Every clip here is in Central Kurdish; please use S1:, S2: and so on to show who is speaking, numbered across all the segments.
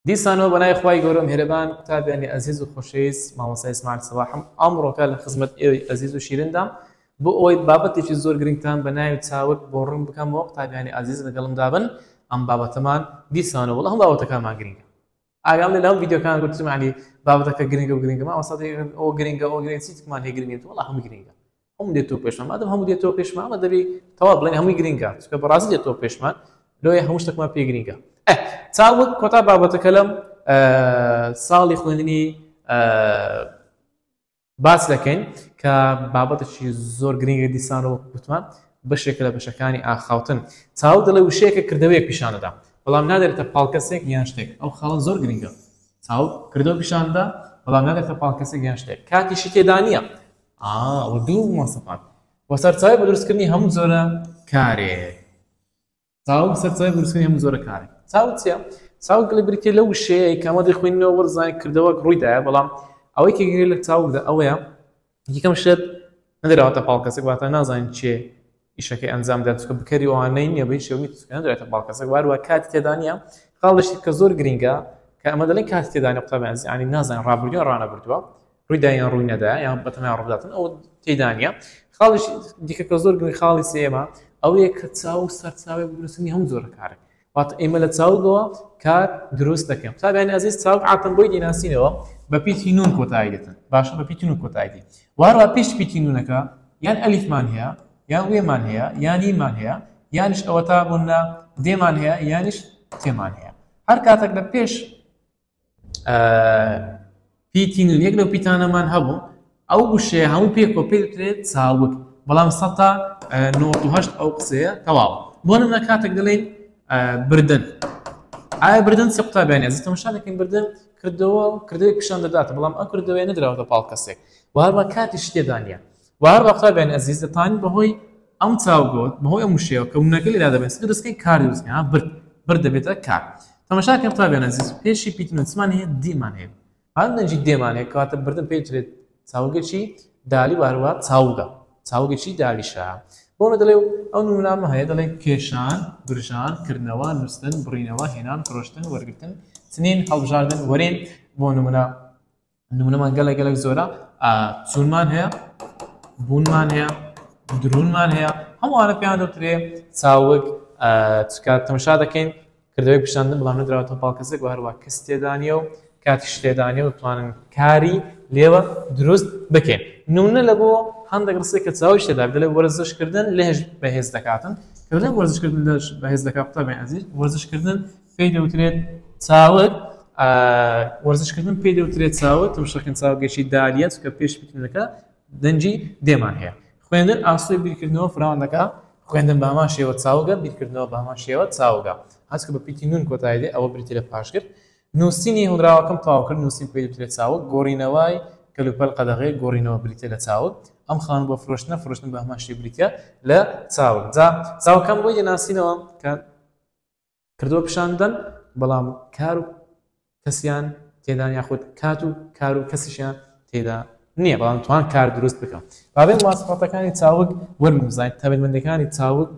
S1: دیسانەوە بەناوی خوای گەورە و میهرەبان قوتابیانی ئەزیز و خۆشەویست مامۆستا ئیسماعیل سەباحم ئەمڕۆکە لە خزمەت ئێوەی ئەزیز و شیرندام بۆ ئەوەی بابەتێکی زۆر گرنگتان بە ناوی چاوگ بۆ ڕوون بکەمەوە قوتابیانی ئازیز لەگەڵمدا بن ئەم بابەتەمان دیسانەوە وەڵا هەموو بابەتەکانمان گرنگە ئاگام لێ لە هەموو ڤیدیۆکان گوتم یعنی بابەتەکە گرنگە و گرنگە مامۆستا ئەوە گرنگە ئەوە گرنگە چیتکمان هەیە گرنگە وەڵا هەموو گرنگە هەموو دێتەوە پێشمان مادەم هەموو دێتەوە پێشمان ئەمە دەبی تەواو بڵێن هەمووی گرنگە چونکە بەڕاستی دێتەوە پێشمان لۆیە هەموو شتێکمان پێ گرنگە چاوگ کۆتا بابەتەکە لەم ساڵی خوێندنی باس دەکەین کە بابەتێکی زۆر گرنگە دیسانەوە گوتمان بەشێکە لە بەشەکانی ئاخاوتن چاو دەڵێ وشەیەکە کردەوەیەک پیشان دەدا بەڵام نادرێتە پاڵ کەسێک یان شتێک ئەو خاڵە زۆر گرنگە چاو کردەوە پیشاندا بەڵام نادرێتە پاڵ کەسێک یان شتێک کاتیشی تێدا نییە ئا ئەوە دوو مواصفات وە سەرچاوەی بۆ دروستکردنی هەموو جۆرە کارێک. چاوگ سەرچاوەی بۆ دروستکردنی هەموو جۆرە کارێک. چاوگ چییە؟ چاوگ گڵی بریتییە لەو وشەیە کە ئەمە دەیخوێنینەوە وەرزانین کردەوەک ڕوویدایە بەڵام ئەوەی کە گرنگە لە چاوگدا ئەوەیە یەکەم شت نەدراوەتە پاڵ کەسێک واتە نازانین کێ ئیشەکەی ئەنجام دا چونکە بکەری ئەوانەی نییە بە هیچ شێوەیەک چونکە نەدرێتە پاڵ کەسێک واروا کاتی تێدا نییە خاڵێکی کە زۆر گرنگە کە ئەمە دەڵێن کاتی تێدا نییە قوتابیان یانی نازانین ڕابردووە یان ڕانەبردووە ڕوویدا یان ڕووی نەدا یان بەتەنها ڕووداتن ئەو تێدا نییە خاڵیش دیکە کە زۆر گرنگ خاڵی سێمە ئەوەیە کە چاو سەرچاوی دروستنی هەموو جۆرە کارێک واتە ئێمە لە چاوگەوە کار دروست دەکەین قوتابیانی ئازیز چاوگ عاتن بۆی دەیناسینەوە بە پیتی نون کۆتایی دێتن باشە بە پیتی نون کۆتایی دێت واروا پێش پیتی نونەکە یان ئەلیفمان هەیە یان وێمان هەیە یان یمان هەیە یانیش ئەوەتا بوونە دێمان هەیە یانیش تێمان هەیە هەر کاتێک لە پێش پیتی نون یەک لەو پیتانەمان هەبوو ئەو وشەیە هەموو پێکەوە پێ دەوترێت چاوگ بەڵام 198 ئەو قسەیە تەواو بۆ نمونە کاتێک دەڵێین بردن ئایا بردن چ قوتابیانی ئەزیز تەماشا دەکەین بردن کردەوە کردەوەی پیشان دەدات بەڵام ئەو کردەوەیە نەدراوەتە پاڵ کەسێک و هەروە کاتی شتێدا نییە و هەروە قوتابیانی ئەزیز دەتوانین بەهۆی ئەم چاوگەوە بەهۆی ئەم وشەیەوە کە ونەکە لێدا دەبێت س دروستکەین کار دروستکەین ها برد برد دەبێتە کار تەماشا کەین قوتابیان ئەزیز پێشی پیتن چمان هەیە دیمان هەیە هەر دەنگی دێمان هەیە کەواتە بردن پێی دەوترێت چاوگێکی دالی و هەروەها چاوگە چاوگێکی دالیشە بۆ نمونە دەڵێ ئەو نمونامە هەیە دەڵێ کێشان برژان کردنەوە نووسن بڕینەوە هێنان فرۆشتن وەرگرتن چنین هەڵبژاردن وەرین بۆ نمونە نمونەمان گەلە گەلک زۆرە چوونمان هەیە بوونمان هەیە درونمان هەیە هەمووانە پێیان دەوترێ چاوگ چکات تەمەشا دەکەین کردەوەی پیشاندن بەڵام نەدراوەتە پاڵ کەسێک و هەروە کەس تێدا نییە و کاتیش تێدا نییە و دەتوانن کاری لێوە دروست بکەین نمونە لە بۆ هەندێک ڕستەی کە چاویش تێدا دەڵێ وەرزشکردن لەش بەهێز دەکاتن کە دەڵێ وەرزشکردن لەش بەهێز دەکات قوتابیان ئەزیز وەرزشکردن پێی دەوترێت چاوگ وەرزشکردن پێی دەوترێت چاوگ تەماشاکەن چاوگێکی دالیە چونکە پێش پیتنەکە دەنگی دێمان هەیە خوێندن ئاسۆی بیرکردنەوە فراوان دەکا، خوێندن بە هەمان شێوە چاوگە، بیرکردنەوە بە هەمان شێوە چاوگە. هەرچ کە بە پیتی نوون کۆتایی دێ ئەوە بریتیە لە پاشگر. نووسینی هۆنراوەکەم تەواو کرد، نووسین پێی دەوترێت چاوگ. گۆڕینەوەی کەلوپەل قەدەغەیە، گۆڕینەوە بریتیە لە چاوگ. ئەم خانوو بۆ فرۆشتنە، فرۆشتن بە هەمان شێوە بریتیە لە چاوگ. جا چاوگەکان بۆی دەناسینەوە کە کردووە پیشان بدەن بەڵام کار و کەسیان تێدا یاخود کات و کار و کەسیشیان تێدا نییە بەڵام توان کار دروست بکەم بابێن ماسفاتەکانی چاوگ وەربگرین بزانین تایبەتمەندەکانی چاوگ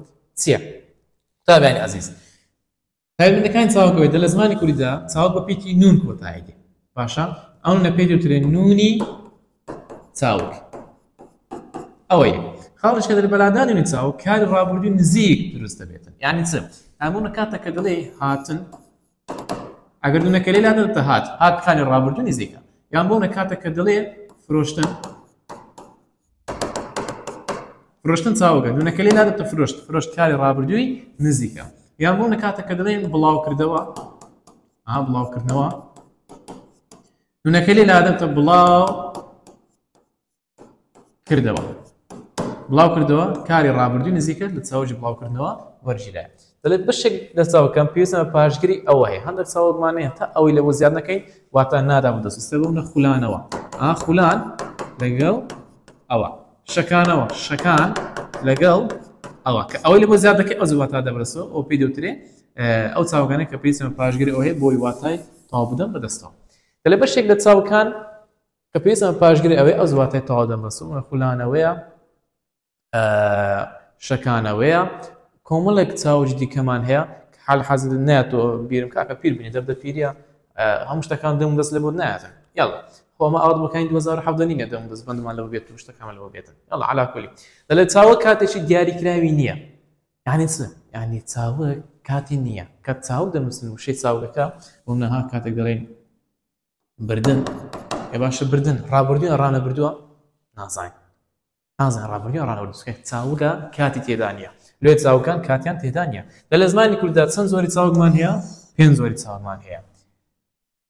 S1: چییە قوتابیانی ئازیز تایبەتمەندەکانی چاوگ ئەوەیە لە زمانی کوردیدا چاوگ بە پیتی نون کۆتایی دێ باشە ئەو نە پێی دەوترێ نونی چاوگ ئەوەیە خاڵش کە دەڵێ بەلادانی نونی چاوگ کاری ڕابردووی نزیک دروست دەبێتن یعنی چ ئەمونە کاتە کە دەڵێ هاتن ئەگەر نونەکە لێ لادەتە هات هات کاری ڕابردوو نزیکە یان بۆ نە کاتە کە دەڵێ فرۆشتن فرۆشتن چاوگە نونەکە لێ لادەتە فرۆشت فرۆشت کاری ڕابردووی نزیکە یان بۆ نە کاتە کە دەڵێن بڵاوکردەوە ئا بڵاوکردنەوە نونەکە لێ لادەتە بڵاو کردەوە بڵاو کردەوە کاری ڕابردوو نزیکە لە چاوجی بڵاوکردنەوە وەرگیرایە دەڵێت بەشێک لە چاوەکان پێویستە بە پاشگری ئەوە هەیە هەندێک چاوگمان هەیە تا ئەوەی لەوە زیاد نەکەین واتە نادا بەدەست ئێستا بۆ منە خولانەوە ئا خولان لەگەڵ ئەوە شەکانەوە شەکان لەگەڵ ئەوە کە ئەوەی لە بۆ زیاد دەکەی ئەو واتا دەبرسەوە ئەو پێی دەوترێ ئەو چاوگانە کە پێویستە بە پاشگری ئەوە هەیە بۆی واتای تەواو بدەم بەدەستەوە دەڵێ بەشێک لە چاوکان کە پێویستە بە پاشگری ئەوەی ئەو واتای تەواو دەبەسەوە خولانەوەیە شەکانەوەیە کۆمەڵێک چاوج دیکەمان هەیە حال حەزر ناتۆ بیرم کاکە پیر بینی دەردە پیریە. هەموو شتەکان دەم دەست لە بۆت نایەتن. یاڵا خۆ ئەمە ئاوات بۆکانی 2017 نینە دەم دەست بەندمان لەوە بێت و شتەکانمان لەوە بێتن. یاڵا علا کولی دەڵێ چاوە کاتێکی دیاریکراوی نییە. یعنی چ؟ یعنی چاوە کاتی نییە. کە چاوگ دەنووسن وشەی چاوگەکە بۆ منە کاتێک دەڵێن بردن، ئێ باشە بردن ڕابردووە ڕانەبردووە نازانین، نازانین ڕابردووە ڕانەبردووە. چاوگە کاتی تێدا نییە، لێ چاوگەکان کاتیان تێدا نییە. لە زمانی کورددا چەند زۆری چاوگمان هەیە؟ 5 زۆری چاوگمان هەیە.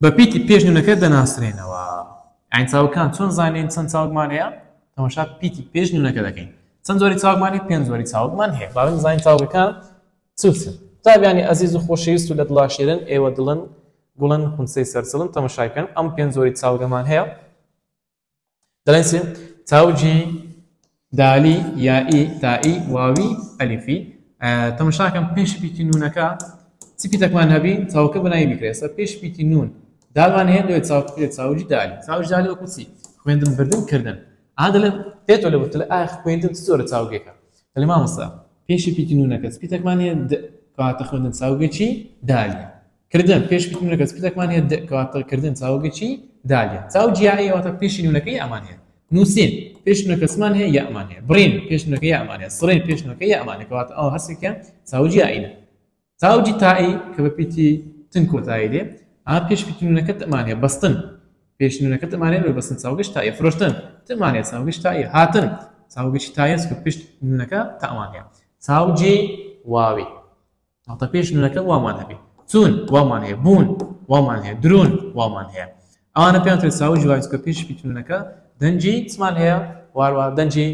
S1: بە پیتی پێش نونەکە دەناسرێنەوە. یعنی چاوگەکان چۆن زانین چەند چاوگمان هەیە؟ تەماشا پیتی پێش نونەکە دەکەین. چەند زۆری چاوگمان هەیە؟ 5 زۆری چاوگمان هەیە. با بزانین چاوگەکان چ چن. قوتابیانی ئەزیز و خۆشەویست و لە دڵا شێرن، ئێوە دڵن گوڵن خونسەی سەرچڵن، تەماشای بکەن ئەم 5 زۆری چاوگەمان هەیە. دەڵێن چی؟ چاوگی دالی، یائی، تائی، واوی، ئەلیفی. تەماشاکەم پێش پیتی نونەکە چی پیتەکمان هەبی چاوەکە بەناوی بکرێت. ئێستا پێش پیتی نون دالمان هەیە، لێ چاو بکرێت چاوگی دالی. چاوگی دالی وەکو چی؟ خوێندن، بردن، کردن. ئا دەڵێ پێتۆ لە وتلە ئایا خوێندن چ جۆرە چاوگێکە؟ دەڵێ مامۆستا پێشی پیتی نونەکە چ پیتەکمان هەیە؟ د، کەواتە خوێندن چاوگێکی دالیە. کردن پێش پیتی نونەکە چ پیتەکمان هەیە؟ د، کەواتە کردن چاوگێکی دالیە. چاوگی یائی واتە پێشی نونەکە یامان هەیە. نووسین پێش نونەکە چمان هەیە؟ یامان هەیە. بڕین پێش نونەکە یامان هەیە. سڕین پێش نونەکە یامان هەیە. کەواتە ئەوە هەرسێکیان چاوگی یائینە. چاوگی تائی کە بە پیتی تن کۆتایی دێ، ئا پێش پیتی نونەکە تەمان هەیە. بەستن پێش نونەکە تەمان هەیە، بەستن چاوگەش تایە. فرۆشتن تەمان هەیە، چاوگەش تایە. هاتن چاوگەشی تایە، چونکە پشت نونەکە تەمان هەیە. چاوگی واوی واتە پێش نونەکە وامان هەبێ. چوون وامان هەیە، بوون وامان هەیە، درون وامان هەیە. ئەوانە پێیان ترێت چاوگی واوی، چونکە پێش پیتی نونەکە دەنگی چمان هەیە، واروە دەنگی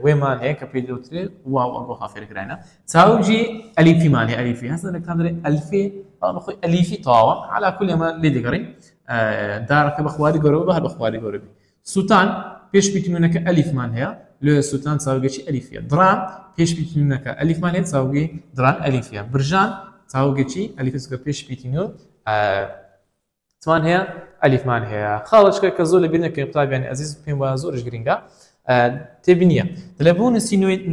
S1: وێمان هەیە کە پێی دەوترێت واو، ئەگۆ خافێرکراینە. چاوگی ئەلیفیمان هەیە. ئەلیفی هەستە لەکان دەڵێ ئەلفێ، بەڵام بەخۆی ئەلیفی تەواوە. علا کولی ئەمە لێ دەگەڕین. دارەکە بە خواری گەورە بە، هەر بە خواری گەورە بی. سووتان پێش پیتی نونەکە ئەلیفمان هەیە، لێ سووتان چاوگێکی ئەلیفیە. دڕان پێش پیتی نونەکە ئەلیفمان هەیە، چاوگی دڕان ئەلیفیە. برژان چاوگێکی ئەلیفە، چونکە پێش پیتی نون چمان هەیە؟ ئەلیفمان هەیە. خاڵەچکە کە زۆر لەبیر نەکەین قوتابیانی ئەزیز، پێم وایە زۆرش گرنگە تێبینیە. دەڵێ بۆ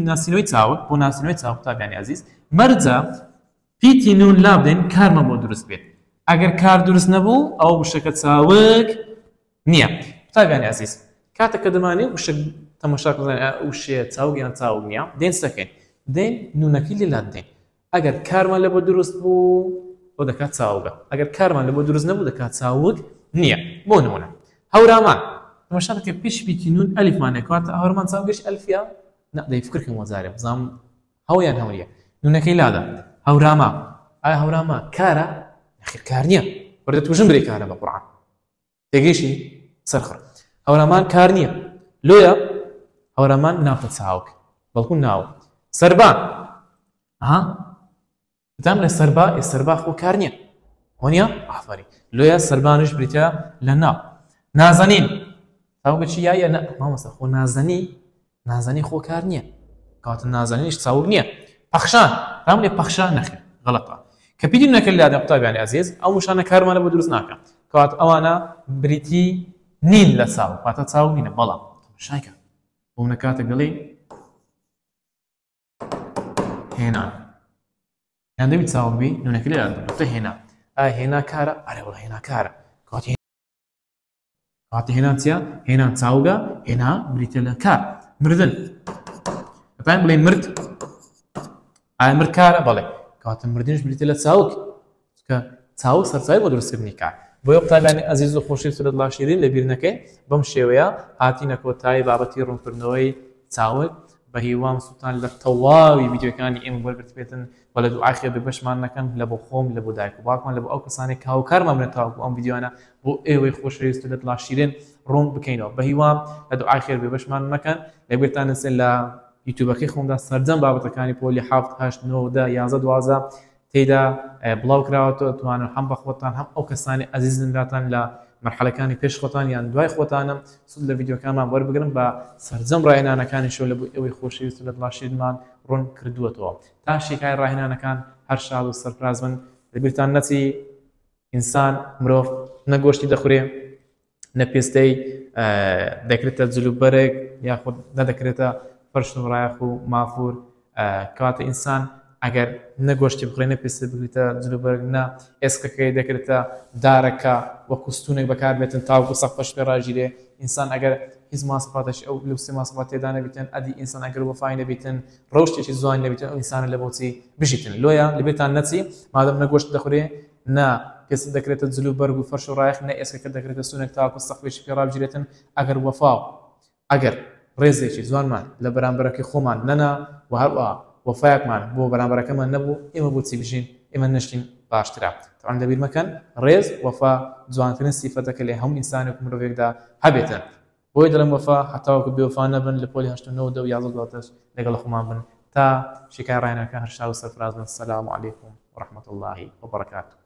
S1: ناسینەوەی چاوگ، بۆ ناسینەوەی چاوگ قوتابیانی ئەزیز مەرجە پیتی نون لا بدەین کارمان بۆ دروست بێت. ئەگەر کار دروست نەبوو ئەو وشەکە چاوگ نییە. قوتابیانی ئەزیز کاتێک کە دەمانێت وشە تەماشا بزانین وشەیە چاوگ یان چاوگ نییە، دێن سەکەین، دێن نونەکەی لێ لا بدەین. ئەگەر کارمان لە بۆ دروست بوو ئەو دەکات چاوگە، ئەگەر کارمان لە بۆ دروست نەبوو دەکات چاوگ نییە. بۆ نمونە هەورامان تەماشا دەکەی پێش پیتی نون ئەلیفمان هەیە، کەواتە هەورامان چاوگەش ئەلفیە؟ نا، دەی فکر کەم وەزارێ بزانم هەو یان هەو نییە. نونەکەی لادا. هەوراما، ئایا هەوراما کارە؟ نەخێر کار نییە. وەردە توژم برێ کارە بە قورئان. تێگەیشتی؟ سەرخڕ. هەورامان کار نییە. لۆیە هەورامان ناوتە چاوگ، بەڵکو ناو. سەربان، ها دام لە سەربا، ئێ سەربا خۆ کار نییە، وەنیە؟ ئافەرین. لۆیە سەربانش بریتە لە ناو. نازەنین چاوگە چی یایە؟ نە مامۆستا خۆ نازەنی، نازەنی خۆ کار نییە، کەواتە نازەنینیش چاوگ نییە. پەخشان، دام لێ پەخشان نەخێر غەڵەتە. کە پیتی نەکرد لادەن قوتابیانی ئەزیز، ئەو وشانە کارمان لە بۆ دروست ناکە، کەواتە ئەوانە بریتی نین لە چاو، واتە چاو نینە. بەڵام تەماشایکە بۆ منە کاتێک دەڵێ هێنان، یان دەبی چاوگ بی نونەکە لێ دەڵێ هێنا. ئایا هێنا کارە؟ ئەرێ وەڵا هێنا کارە. کەواتە هێنان چییە؟ هێنان چاوگە، هێنا بریتە لە کار. مردن، دەتوانین بڵێین مرد. ئایا مرد کارە؟ بەڵێ. کەواتە مردنش بریتە لە چاوگ، چونکە چاوگ سەرچاوی بۆ دروستکردنی کار. بۆیە قوتابیانی ئەزیز و خۆشەویست و لە دڵا شیرین لەبیر نەکەین بەم شێوەیە هاتینە کۆتایی بابەتی ڕوونکردنەوەی چاوگ. بە هیوام سوتان لە تەواوی ڤیدیۆکانی ئێمە وەرگرت بێتن و لە دوعای خێر بێبەشمان نەکەن، لە بۆ خۆم، لە بۆ دایک و باوکمان، لە بۆ ئەو کەسانێک کە هاوکارمان بن تاوەکو ئەم ڤیدیۆیانە بۆ ئێوەی خۆشەویست و لە دڵا شیرین ڕوون بکەینەوە. بە هیوام لە دوعای خێر بێبەشمان مەکەن. لەبیرتان نەچێت لە یوتیوبەکەی خۆمدا سەرجەم بابەتەکانی پۆلی 7، 8، 9، 10، 11، 12 تێیدا بڵاو کراوەتەوە. توانن هەم بە خۆتان هەم ئەو کەسانی ئەزیزن لاتان لە مەرحەلەکانی پێش خۆتان یان دوای خۆتانم سوود لە ڤیدیۆکانمان وەربگرن. بە سەرجەم ڕاهێنانەکانی شەو لە بۆ ئێوەی خۆشەویست و لە دڵا شیرینمان ڕوون کردووەتەوە. تا شیکای ڕاهێنانەکان هەر شاد و سەرفراز بن. لەبیرتان نەچی ئینسان مرۆڤ نە گۆشتی دەخورێ، نە پێستەی دەکرێتە جلوبەرێک، یاخود نەدەکرێتە فەرش و ڕایەخ و مافور. کەواتە ئینسان ئەگەر نە گۆشتی بخورێ نە پێستی بکریتە جلوبەرگ نە ئێسکەکەی دەکرێتە دارەکە وەکو ستونێک بەکار بێتن تاوەکو سەقفەش پێ ڕاگیرێ. ئینسان ئەگەر هیچ ماسەفاتێکی ئەو لەو سێ ماسەفات تێدا نەبیتن ئەدی ئینسان ئەگەر وەفای نەبیتن ڕەوشتێکی جوانی نەبیتن ئەو ئینسانە لە بۆچی بژیتن لۆیە لەبیرتان نەچی مادەم نە گۆشت دەخورێ نە پێست دەکرێتە جل و بەرگ و فەرش و ڕایەخ نە ئێسکەکە دەکرێتە ستونێک تاوەکو سەقفێکی پێ ڕابگیرێتن ئەگەر وەفا و ئەگەر ڕێزێکی جوانمان لە بەرامبەرەکەی خۆمان نەنا و هەروەها وەفایەکمان بۆ بەرامبەرەکەمان نەبوو، ئێمە بۆچی بژین؟ ئێمە نەژین باشترە. تەبعەن لەبیر مەکەن ڕێز، وەفا جوانترین سیفەتە کە لە هەموو ئینسانێک و مرۆڤێکدا هەبێتن. بۆیە دەڵێم وەفا هەتاوەکو بێوەفا نەبن لە پۆلی هەشت و نۆ و دە و 11 و دوازدەش لەگەڵ خۆمان بن تا شیکای ڕایەنەکە هەر شاد و سەرفراز بن. سلام علیکم و رحمە اللە و بەرەکاته.